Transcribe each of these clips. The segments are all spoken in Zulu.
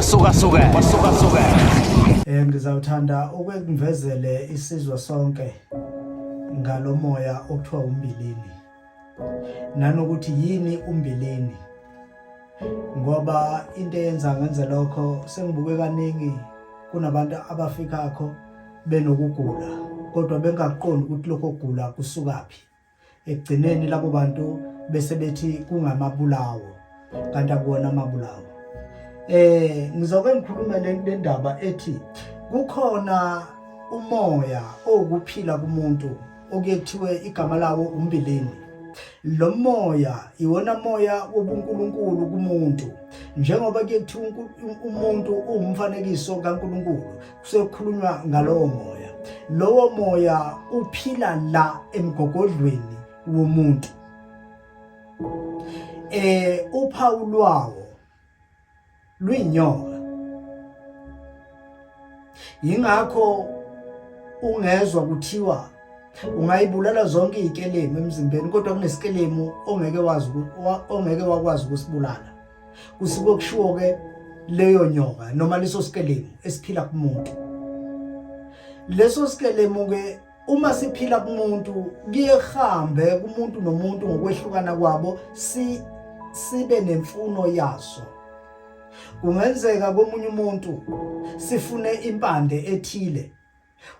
Kwasukasuke, kwasukasuke. Ngizawuthanda ukwengivezele isizwe sonke ngalomoya okuthiwa umbilini. Nanokuthi yini umbilini? Ngoba into eyenza ngenze lokho sengibuke kaningi kunabantu abafikakho benokugula kodwa bengakuqondi ukuthi lokho kugula kusukaphi. Ekugcineni labo bantu bese bethi kungamabulawo kanti akuwona amabulawo. Ngizoke ngikhulume le ndaba ethi kukhona umoya owukuphila kumuntu okuye kuthiwe igama lawo umbilini. Lo moya iwona moya wobuNkulunkulu kumuntu. Njengoba kuye kuthiwa umuntu uwumfanekiso kaNkulunkulu, kusekhulunywa ngalowo moya. Lowo moya uphila la emgogodlweni womuntu. Uphawu lwawo luyinyoka. Yingakho ungezwa kuthiwa ungayibulala zonke izikelemu emzimbeni kodwa kunesikelemu ongeke wazi ongeke wakwazi ukusibulala. Kusuke kushiwo ke leyo nyoka noma leso sikelemu esiphila kumuntu. Leso sikelemu ke uma siphila kumuntu kuyehambe kumuntu nomuntu ngokwehlukana kwabo sibe nemfuno yaso. Kungenzeka komunye umuntu sifune impande ethile,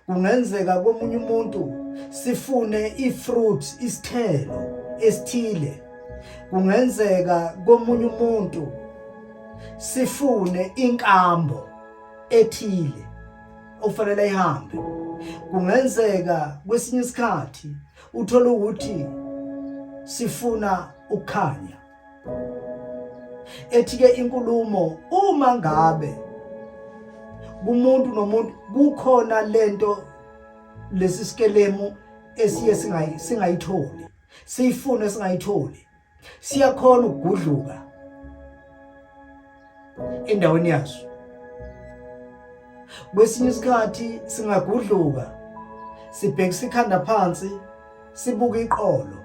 kungenzeka komunye umuntu sifune ifruit, isithelo esithile, kungenzeka komunye umuntu sifune inkambo ethile okufanele ihambe. Kungenzeka kwesinye isikhathi uthole ukuthi sifuna ukukhanya. Ethi ke inkulumo uma ngabe kumuntu nomuntu kukhona lento lesi sikelemu esiye singayitholi, siyifune singayitholi, siyakhona ukugudluka endaweni yaso. Kwesinye isikhathi singagudluka sibhekisa ikhanda phansi sibuke iqolo,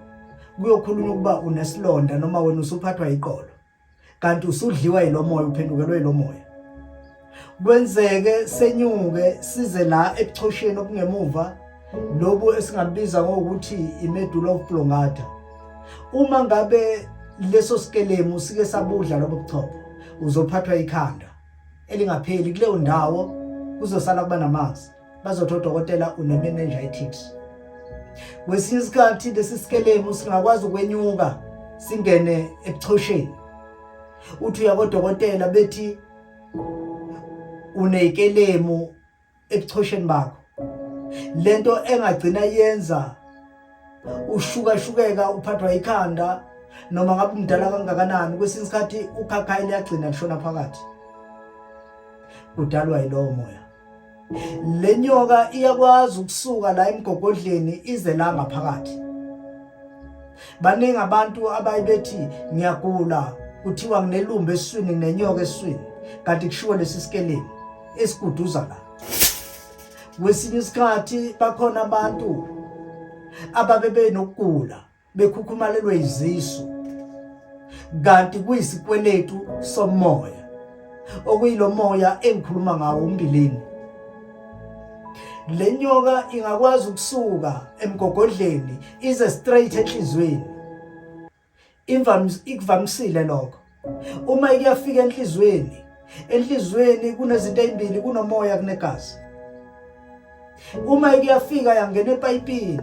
kuyokhulunywa ukuba unesilonda noma wena usuphathwa iqolo, kanti usudliwa yilomoya, uphendukelwe yilomoya. Kwenzeke senyuke size la ebuchosheni obungemuva, lobu esingabiza ngokuthi imedulla oblongata. Uma ngabe leso sikelemu sike sabudla lobo buchopho, uzophathwa ikhanda elingapheli kuleyo ndawo, kuzosala kuba namanzi, bazothi odokotela une-meningitis. Kwesinye isikhathi lesi sikelemu singakwazi ukwenyuka singene ebuchosheni, uthi uya kodokotela bethi uneyikelemu ebuchosheni bakho. Lento engagcina yenza ushukashukeka, uphathwa ikhanda noma ngabe umdala kangakanani, kwesinye isikhathi ukhakhayi liyagcina lishona phakathi, kudalwa yilowo moya. Le nyoka iyakwazi ukusuka la emgogodleni ize la ngaphakathi. Baningi abantu abaye bethi ngiyagula, kuthiwa nginelumbi esiswini, nginenyoka esiswini, kanti kushiwo lesi sikelemu esiguduza la. Kwesinye isikhathi bakhona abantu ababe benokugula bekhukhumalelwe izisu, kanti kuyisikweletu somoya, okuyilomoya engikhuluma ngawo umbilini. Le nyoka ingakwazi ukusuka emgogodleni ize straight enhlizweni. Ikuvamisile lokho. Uma ikuyafika enhlizweni, enhlizweni kunezinto ezimbili, kunomoya kunegazi. Uma ikuyafika yangena epayipini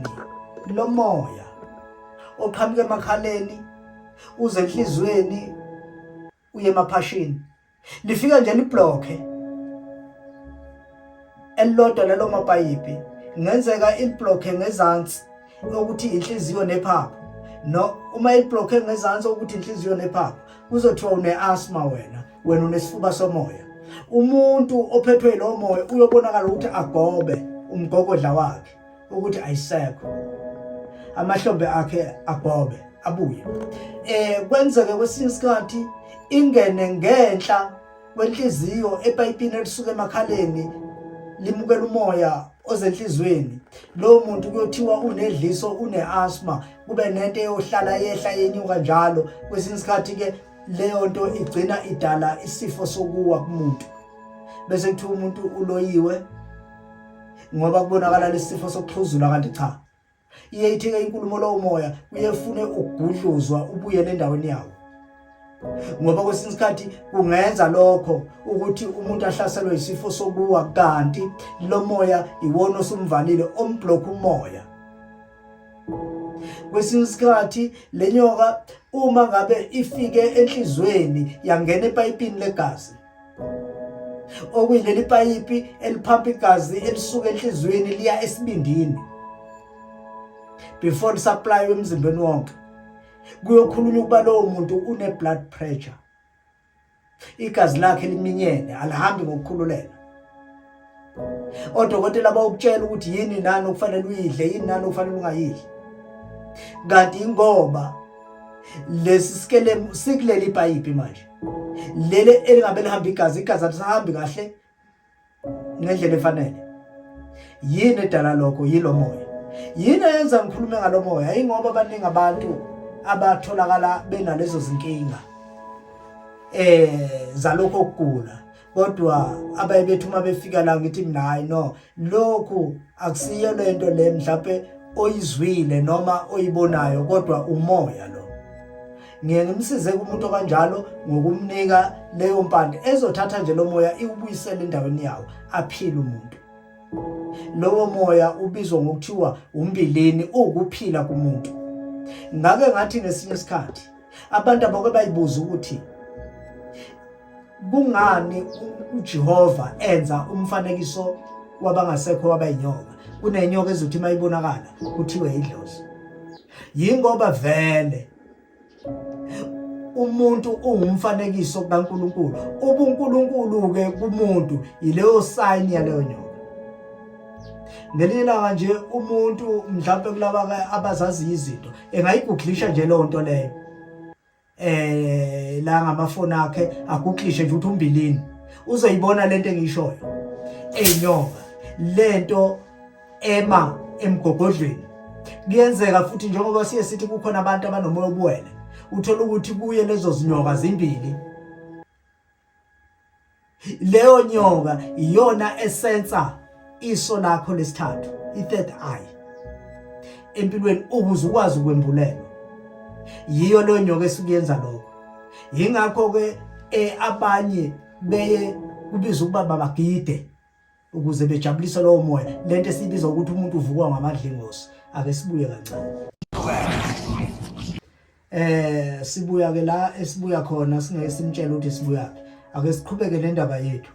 lomoya oqhamuka emakhaleni uze enhlizweni uye emaphashini, lifika nje liblokhe elilodwa lelo mapayipi, kungenzeka iliblokhe ngezansi ukuthi inhliziyo nephaphu, no uma iliblokhe ngezansi ukuthi inhliziyo nephaphu, kuzothiwa une-asthma wena, wena unesifuba somoya. Umuntu ophethwe lo moya uyobonakala ukuthi agobe umgogodla wakhe ukuthi ayisekho, amahlombe akhe agobe abuye. Kwenzeke kwesinye isikhathi ingene ngenhla kwenhliziyo epayipini elisuka emakhaleni limukela umoya ozenhlizweni, lowo muntu kuyothiwa unedliso, une-asthma, kube nento eyohlala yehla yenyuka njalo. Kwesinye isikhathi ke Leyo nto igcina idala isifo sokuwa kumuntu, bese kuthiwa umuntu uloyiwe ngoba kubonakala lesifo sokuxhuzula, kanti cha, iye ithi-ke inkulumo lowo moya uyefune ukugudluzwa ubuyele endaweni yawo, ngoba kwesinye isikhathi kungenza lokho ukuthi umuntu ahlaselwe isifo sokuwa, kanti lo moya iwona osumvalile omblock umoya. Kwesinye isikhathi le nyoka uma ngabe ifike enhlizweni yangena epayipini legazi, okuyileli payipi eliphampa igazi elisuka enhlizweni liya esibindini before lisupply emzimbeni wonke, kuyokhulunywa ukuba lowo muntu une blood pressure, igazi lakhe liminyene, alihambi ngokukhululeka. Odokotela bawukutshela ukuthi yini nani okufanele uyidle, yini nani okufanele ungayidli, kanti ingoba lesi sikelemu sikuleli payipi manje leli elingabe lihamba igazi, igazi alisahambi kahle ngendlela efanele. Yini edala lokho? Yilo moya. Yini eyenza ngikhulume ngalo moya? Yingoba abaningi abantu abatholakala benalezo zinkinga zalokho okugula, kodwa abaye bethi uma befika la, ngithi mina hayi, no, lokhu akusiyo lento le mhlawumbe oyizwile noma oyibonayo, kodwa umoya lo. Ngiye ngimsize kumuntu okanjalo ngokumnika leyo mpande ezothatha nje lo moya iwubuyisele endaweni yawo, aphile umuntu. Lowo moya ubizwa ngokuthiwa umbilini, uwukuphila kumuntu. Ngake ngathi ngesinye isikhathi abantu abake bayibuza ukuthi kungani uJehova enza umfanekiso wabangasekho wabayinyoka, kunenyoka ezothi mayibonakala kuthiwe idlozi. Yingoba vele umuntu ungumfanekiso kaNkuluNkulu. UbuNkulunkulu ke kumuntu yileyo sign yaleyo nyoka. Ngelinye ilanga nje umuntu mhlawumbe kulaba abazaziyo izinto engayiguglisha nje leyo nto leyo la ngamafoni akhe, aguglishe nje ukuthi umbilini, uzoyibona lento engiyishoyo eyinyoka, lento ema emgogodlweni. Kuyenzeka futhi njengoba siye sithi kukhona abantu abanomoya obuwele, uthola ukuthi kuye lezo zinyoka zimbili. Leyo nyoka iyona esensa iso lakho lesithathu, i-third eye empilweni, ukuze ukwazi ukwembulelwa. Yiyo leyo nyoka esukuyenza lokho. Yingakho-ke abanye beye kubiza ukuba babagide ukuze bejabulise lowo moya, lento esiyibiza ukuthi umuntu uvukwa ngamadlingosi. Ake sibuye kancane. Sibuya ke la esibuya khona, singeke simtshele ukuthi sibuyaphi. Ake siqhubeke nendaba yethu.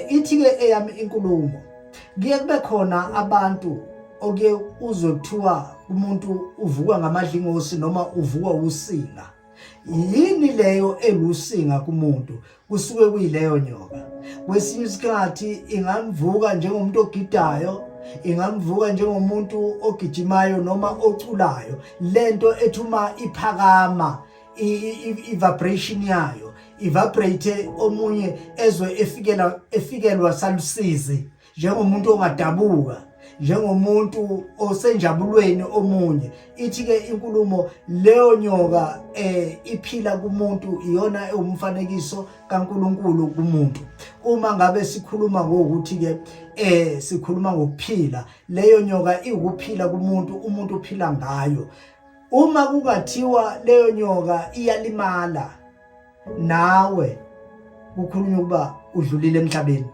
Ithi ke eyami inkulumo, kuye kube khona abantu okuye uzwe kuthiwa umuntu uvukwa ngamadlingosi noma uvukwa usinga. Yini leyo elusinga kumuntu? Kusuke kuyileyo nyoka. Kwesinye isikhathi ingamvuka njengomuntu ogidayo, ingamvuka njengomuntu ogijimayo noma oculayo. Lento ethi uma iphakama i-vibration yayo ivibrate, omunye ezwe efikela efikelwa salusizi njengomuntu ongadabuka, njengomuntu osenjabulweni omunye. Ithi ke inkulumo, leyo nyoka iphila kumuntu, iyona ewumfanekiso kaNkuluNkulu kumuntu. Uma ngabe sikhuluma ngokuthi ke sikhuluma ngokuphila, leyo nyoka iwukuphila kumuntu, umuntu uphila ngayo. Uma kungathiwa leyo nyoka iyalimala, nawe kukhulunywa ukuba udlulile emhlabeni.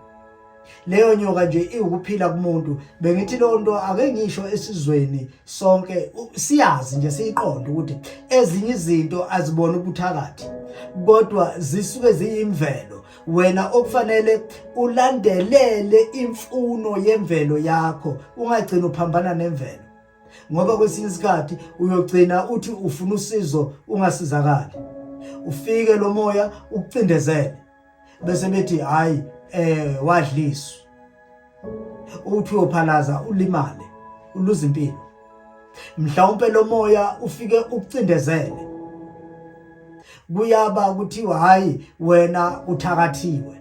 Leyo nyoka nje iwukuphila kumuntu. Bengithi leyo nto ake ngisho esizweni sonke siyazi nje, siyiqonde ukuthi ezinye izinto azibona ubuthakathi, kodwa zisuke ziyimvelo. Wena okufanele ulandelele imfuno yemvelo yakho, ungagcini uphambana nemvelo, ngoba kwesinye isikhathi uyogcina uthi ufuna usizo ungasizakali, ufike lo moya ukucindezele, bese bethi hayi, wadliswa. Uthi uyophalaza ulimale, uluza impilo. Mhlawumbe lo moya ufike ukucindezele, kuyaba kuthiwa hayi, wena uthakathiwe,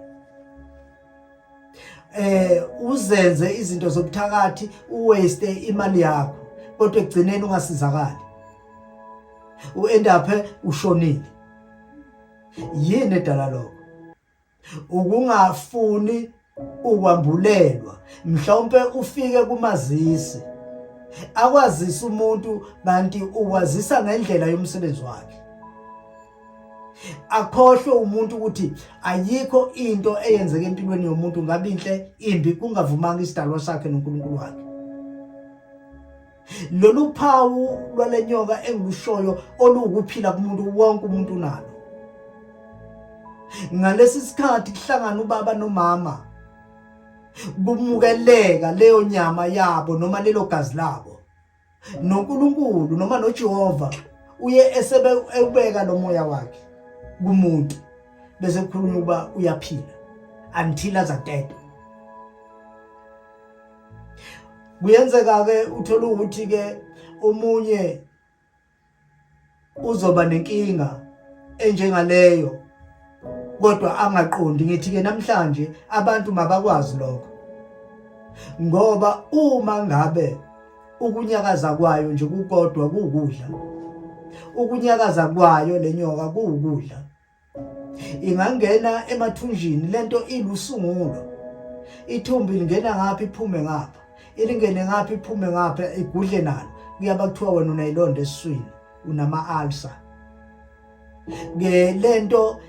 uzenze izinto zobuthakathi, uwaste imali yakho, kodwa ekugcineni ungasizakali, uend up ushonile. Yini edala lokho? Ukungafuni ukwambulelwa, mhlawumpe ufike kumazisi akwazisa umuntu kanti ukwazisa ngendlela yomsebenzi wakhe. Akhohlwe umuntu ukuthi ayikho into eyenzeka empilweni yomuntu, ngabe inhle imbi, kungavumanga isidalwa sakhe noNkulunkulu wakhe. Lolu phawu lwalenyoka engilushoyo oluwukuphila kumuntu wonke umuntu unalo. Ngalesi sikhathi kuhlangana ubaba nomama, kumukeleka leyo nyama yabo noma lelo gazi labo, noNkulunkulu noma noJehova uye esebe ewubeka lo moya wakhe kumuntu, bese kukhulunywa ukuba uyaphila until azatedwa. Kuyenzeka ke uthola ukuthi ke omunye uzoba nenkinga enjengaleyo kodwa angaqondi. Ngithi ke namhlanje abantu mabakwazi lokho, ngoba uma ngabe ukunyakaza kwayo nje kukodwa kuwukudla, ukunyakaza kwayo lenyoka kuwukudla, ingangena emathunjini lento ilusungulo, ithumbu lingena ngapha iphume ngapha, ilingene ngapha iphume ngapha, igudle nalo. Kuyaba kuthiwa wena unayilonda esiswini, unama-ulcer. Ke lento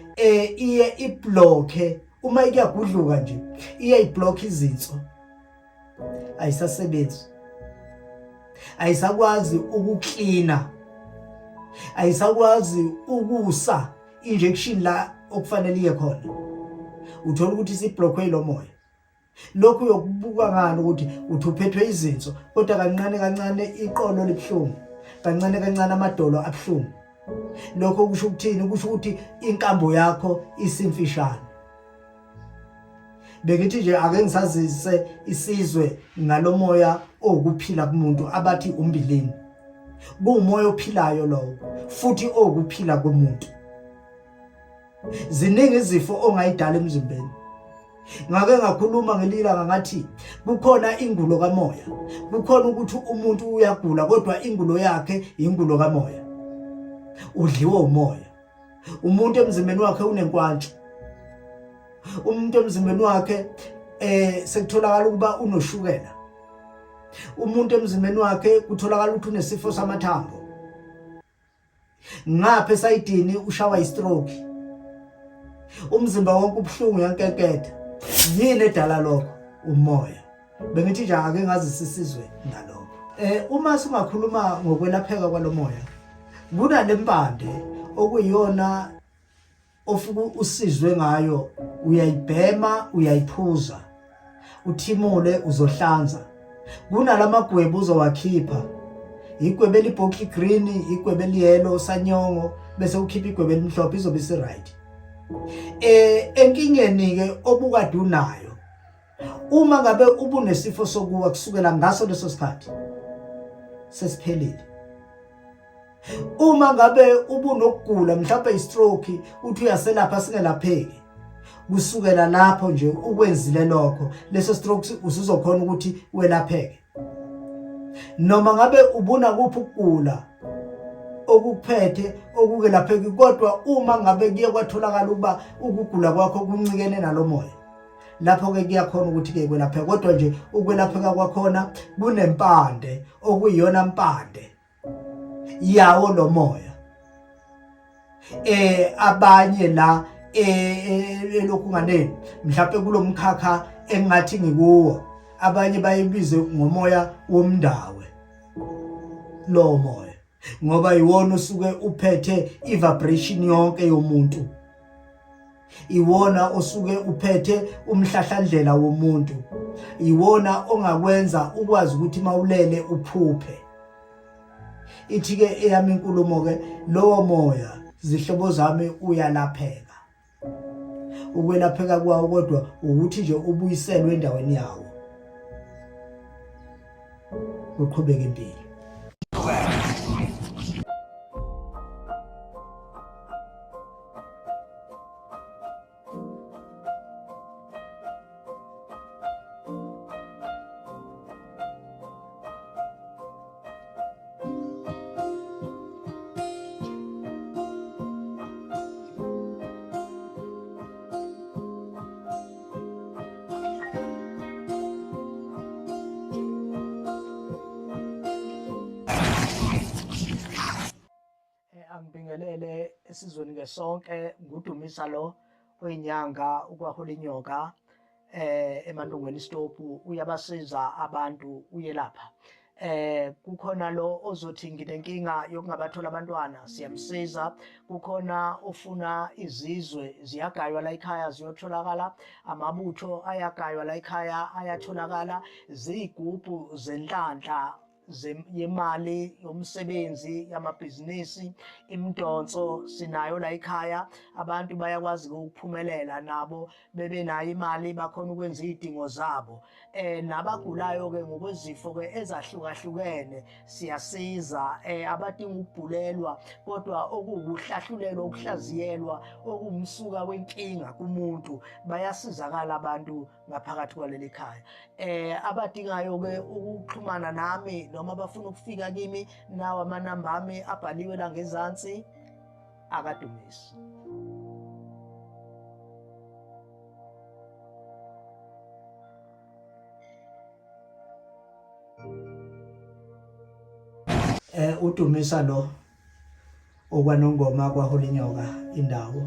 iye iblocke uma ikuyagudluka nje, iye iblock izinso, ayisasebenzi, ayisakwazi ukuklina, ayisakwazi ukusa injection la okufanele iye khona. Uthola ukuthi isiblockwe lo moya. Lokhu uyokubuka ngani ukuthi uthi uphethwe izinso, kodwa kancane kancane iqolo libuhlungu, kancane kancane amadolo abuhlungu. Lokho kusho ukuthini? Kusho ukuthi inkambo yakho isimfishane. Bengithi nje ake ngisazise isizwe ngalomoya owukuphila kumuntu abathi umbilini. Kuwumoya ophilayo lowo futhi owukuphila komuntu. Ziningi izifo ongayidala emzimbeni. Ngake ngakhuluma ngelinye ilanga ngathi kukhona ingulo kamoya, kukhona ukuthi umuntu uyagula kodwa ingulo yakhe ingulo kamoya, udliwe umoya. Umuntu emzimbeni wakhe unenkwantshu, umuntu emzimbeni wakhe sekutholakala ukuba unoshukela, umuntu emzimbeni wakhe kutholakala ukuthi unesifo samathambo, ngapha esayidini ushawa istroke, umzimba wonke ubuhlungu, uyankenketha. Yini edala lokho? Umoya. Bengithi nje ake ngazi sisizwe ngalokho. Uma singakhuluma ngokwelapheka kwalomoya, kunalempande okuyiyona ofike usizwe ngayo, uyayibhema, uyayiphuza, uthimule, uzohlanza. Kunalamagwebu uzowakhipha, igwebe elibhokli green, igwebe eliyelo sanyongo, bese ukhipha igwebe elimhlophe, izobe isi-right. Enkingeni ke obukade unayo, uma ngabe ubunesifo sokuwa kusukela ngaso leso sikhathi sesiphelile. Uma ngabe ubunokugula mhlawumbe istroke, uthi uyaselapha singelapheki, kusukela lapho nje ukwenzile lokho, leso stroke usuzokhona ukuthi welapheke. Noma ngabe ubuna kuphi ukugula okuphethe okungelapheki, kodwa uma ngabe kuye kwatholakala ukuba ukugula kwakho kuncikene nalomoya, lapho ke kuyakhona ukuthi ke kwelapheka. Kodwa nje ukwelapheka kwakhona kunempande okuyiyona mpande yawo lo moya. Abanye la elokhu nganeni mhlawumbe kulomkhakha engathi ngikuwo, abanye bayibize ngomoya womndawe lo moya, ngoba iwona osuke uphethe i-vibration yonke yomuntu, iwona osuke uphethe umhlahlandlela womuntu, iwona ongakwenza ukwazi ukuthi mawulele uphuphe. Ithi ke eyami inkulumo ke, lowo moya zihlobo zami uyalapheka. Ukwelapheka kwawo kodwa ukuthi nje ubuyiselwe endaweni yawo, kuqhubeka impilo. Ngibingelele esizweni ke sonke ngudumisa lo oyinyanga ukwahula inyoka emantungweni stop uyabasiza abantu uyelapha. Kukhona lo ozothi nginenkinga yokungabathola abantwana siyamsiza, kukhona ofuna izizwe ziyagaywa la ekhaya ziyotholakala, amabutho ayagaywa la ekhaya ayatholakala, ziyigubhu zenhlanhla yemali yomsebenzi yamabhizinisi, imidonso sinayo la ekhaya, abantu bayakwazi ukuphumelela nabo bebenayo imali bakhona ukwenza izidingo zabo. Nabagulayo ke ngokwezifo ke ezahlukahlukene siyasiza, abadinga ukubhulelwa kodwa okuwukuhlahlulelwa ukuhlaziyelwa okuwumsuka wenkinga kumuntu, bayasizakala abantu ngaphakathi kwaleli khaya. Abadingayo ke ukuxhumana nami noma abafuna ukufika kimi, nawo amanamba ami abhaliwe la ngezansi, akadumisi. Udumisa lo okwanongoma kwaHolinyoka indawo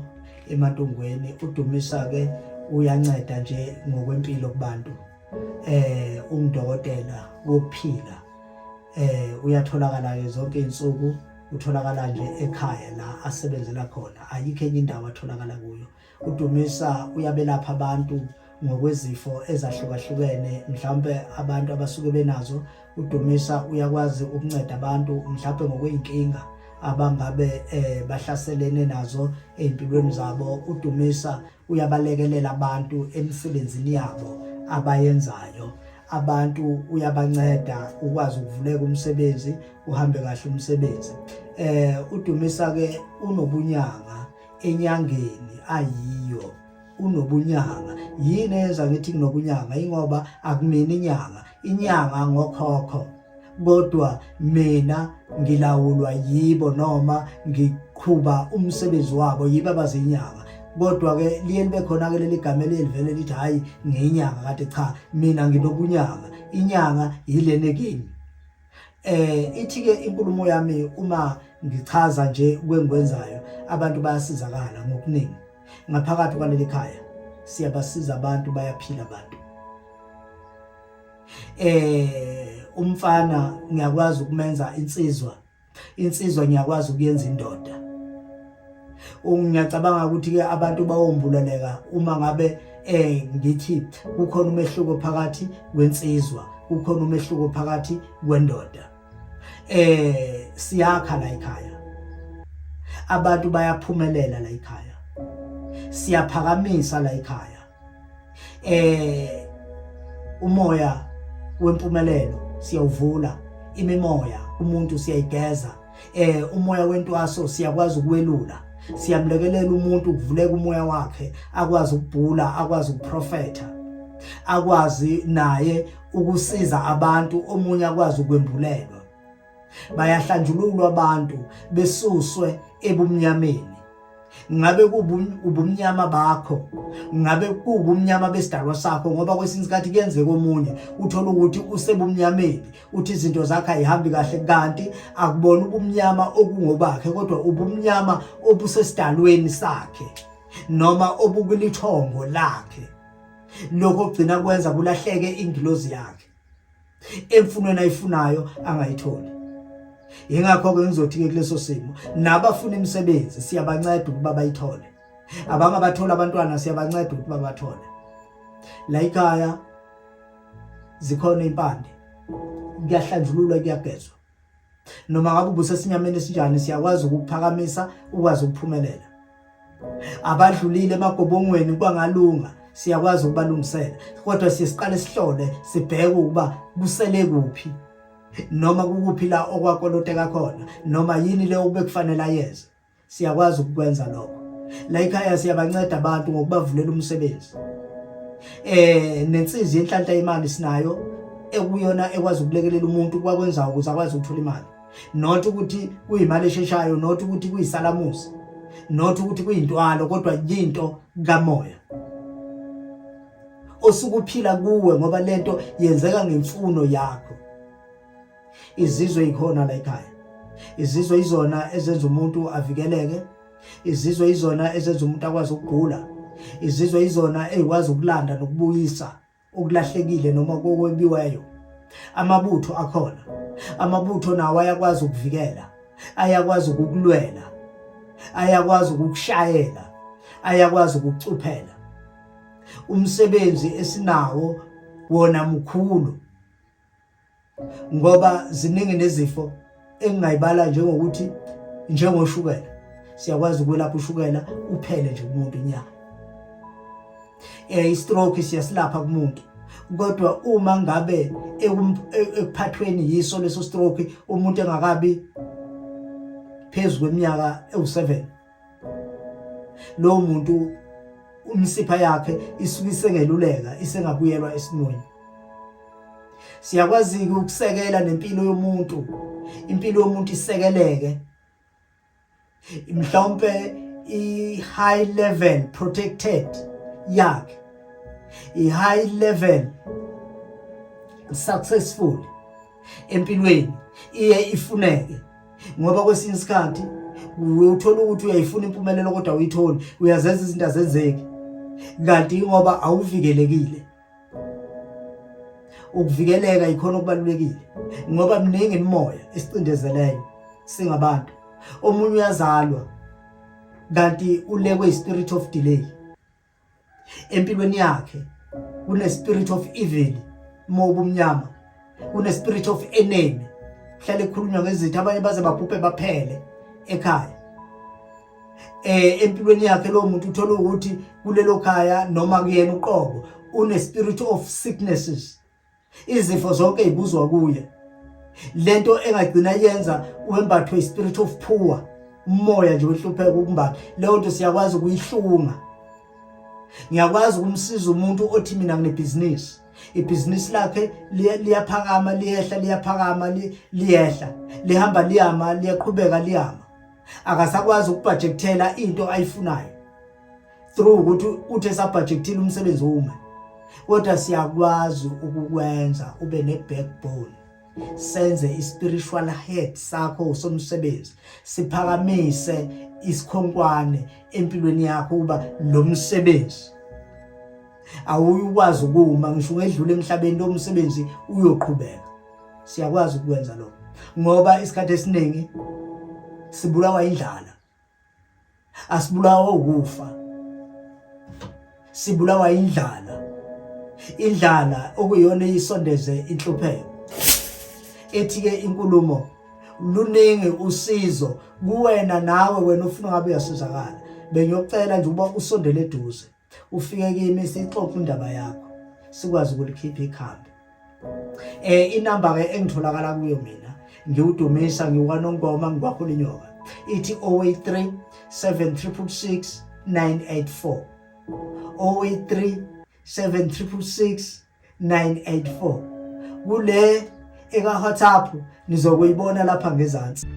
eMantungweni. Udumisa ke uyanceda nje ngokwempilo kubantu, ungudokotela wokuphila, uyatholakala ke zonke izinsuku, utholakala nje ekhaya la asebenzela khona, ayikho enye indawo atholakala kuyo. Udumisa uyabelapha abantu ngokwezifo ezahlukahlukene mhlawumbe abantu abasuke benazo. Udumisa uyakwazi ukunceda abantu mhlawumbe ngokweyinkinga abangabe bahlaselene nazo ey'mpilweni zabo. Udumisa uyabalekelela abantu emisebenzini yabo abayenzayo, abantu uyabanceda ukwazi ukuvuleka umsebenzi uhambe kahle umsebenzi. Udumisa ke unobunyanga enyangeni ayiyo, unobunyanga. Yini eyenza ngithi kunobunyanga? Ingoba akumina inyanga, inyanga ngokhokho, kodwa mina ngilawulwa yibo noma ngiqhuba umsebenzi wabo, yibo abazinyanga. Kodwa ke liye libe khona ke leli gama elivele lithi hayi ngiyinyanga, kade cha mina nginobunyanga, inyanga yilena kimi. Ithi ke inkulumo yami uma ngichaza nje kwengikwenzayo, abantu bayasizakala ngokuningi ngaphakathi kwaleli khaya, siyabasiza abantu, bayaphila abantu. Umfana ngiyakwazi ukumenza insizwa, insizwa ngiyakwazi ukuyenza indoda. Ngiyacabanga ukuthi ke abantu bawombuleleka uma ngabe ngithi kukhona umehluko phakathi kwensizwa, kukhona umehluko phakathi kwendoda. Siyakha la ekhaya, abantu bayaphumelela la ekhaya, siyaphakamisa la ekhaya. Umoya wempumelelo siyawuvula, imimoya umuntu siyayigeza, umoya wentwaso siyakwazi ukuwelula, siyamlekelela umuntu ukuvuleka umoya wakhe, akwazi ukubhula, akwazi ukuprofetha, akwazi naye ukusiza abantu, omunye akwazi ukwembulelwa. Bayahlanjululwa abantu besuswe ebumnyameni. Ngabe ubumnyama bakho, ngabe kuwubumnyama besidalwa sakho, ngoba kwesinye isikhathi kuyenzeka omunye uthola ukuthi usebumnyameni, uthi izinto zakhe ayihambi kahle, kanti akubona ubumnyama okungobakhe, kodwa ubumnyama obusesidalweni sakhe noma obukulithongo lakhe. Lokho kugcina kwenza kulahleke ingilozi yakhe emfunweni ayifunayo angayitholi. Yingakho-ke ngizothi-ke kuleso simo nabafuna imisebenzi siyabanceda ukuba bayithole, abangabathola abantwana siyabanceda ukuba bathole. La ekhaya zikhona impande, kuyahlanjululwa, kuyagezwa. Noma ngabe ubusesinyameni esinjani siyakwazi ukuphakamisa ukwazi ukuphumelela. Abadlulile emagobongweni kwangalunga siyakwazi ukubalungisela, kodwa siye siqale sihlole sibheke ukuba kusele kuphi noma kukuphi la okwakoloteka khona, noma yini le obekufanele ayenze. Siyakwazi ukukwenza lokho. La ekhaya siyabanceda abantu ngokubavulela umsebenzi. Nensizi yenhlanhla yemali sinayo, ekuyona ekwazi ukulekelela umuntu kwakwenza ukuze akwazi ukuthola imali. Not ukuthi kuyimali esheshayo, not ukuthi kuyisalamusi, not ukuthi kuyintwalo, kodwa yinto kamoya osukuphila kuwe, ngoba lento yenzeka ngemfuno yakho. Izizwe ikhona la ekhaya, izizwe izona ezenza umuntu avikeleke, Izizwe izona ezenza umuntu akwazi ukugula. Izizwe izona ezikwazi ukulanda nokubuyisa okulahlekile noma kokwebiweyo. Amabutho akhona. Amabutho nawo ayakwazi ukuvikela, ayakwazi ukukulwela, ayakwazi ukukushayela, ayakwazi ukukucuphela. Umsebenzi esinawo wona mkhulu ngoba ziningi nezifo engingayibala njengokuthi njengoshukela siyakwazi ukwelapha ushukela uphele nje kumuntu nya eh istroke siyasilapha kumuntu kodwa uma ngabe ekuphathweni yiso leso stroke umuntu engakabi phezulu kweminyaka ewu7 lowo muntu umsipha yakhe isuke isengeluleka isengabuyelwa esimweni. Siyakwazi-ke ukusekela nempilo yomuntu, impilo yomuntu isekeleke mhlawumpe i-high level protected yakhe, i-high level successful empilweni iye ifuneke ngoba kwesinye isikhathi uthola ukuthi uyayifuna impumelelo kodwa awuyitholi, uyazenza izinto azenzeki kanti ngoba awuvikelekile. Ukuvikeleka yikhona okubalulekile ngoba miningi imimoya esicindezeleyo singabantu. Omunye uyazalwa kanti ulekwe i-spirit of delay empilweni yakhe, kune spirit of evil, umoya obumnyama, kune spirit of enemy, kuhlale kukhulunywa ngezitha, abanye baze baphuphe baphele ekhaya. Empilweni yakhe lo muntu uthola ukuthi kulelo khaya noma kuyena uqobo une spirit of sicknesses, izifo zonke ibuzwa kuye. Lento engagcina yenza wembathwe spirit of poor, umoya nje wehlupheka ukumbatha. Leyo nto siyakwazi ukuyihlunga. Ngiyakwazi ukumsiza umuntu othi mina nginebhizinisi, ibhizinisi lakhe liyaphakama liyehla, liyaphakama liyehla, lihamba liyama, liyaqhubeka liyama, akasakwazi ukubhajekthela into ayifunayo through ukuthi uthi esabhajekthile umsebenzi ume. Kodwa siyakwazi ukukwenza ube ne-backbone, senze i-spiritual head sakho somsebenzi, siphakamise isikhonkwane empilweni yakho ukuba lo msebenzi awuyukwazi ukuma ngisho ungedlula emhlabeni, lo msebenzi uyoqhubeka. Siyakwazi ukwenza lokho ngoba isikhathi esiningi sibulawa indlala, asibulawa ukufa, sibulawa indlala. Indlala okuyiyona eyisondeze inhlupheko. Ethi-ke inkulumo, luningi usizo kuwena nawe wena ufuna ngabe uyasizakala. Bengiyocela nje ukuba usondele eduze, ufike kimi sixoxe indaba yakho, sikwazi ukulikhipha ikhambi. Inamba ke engitholakala kuyo mina ngiwudumisa ngiwanongoma ngikwakho inyoka ithi 083 7666 984, 083 7666 984. Kule eka WhatsApp nizokuyibona lapha ngezansi.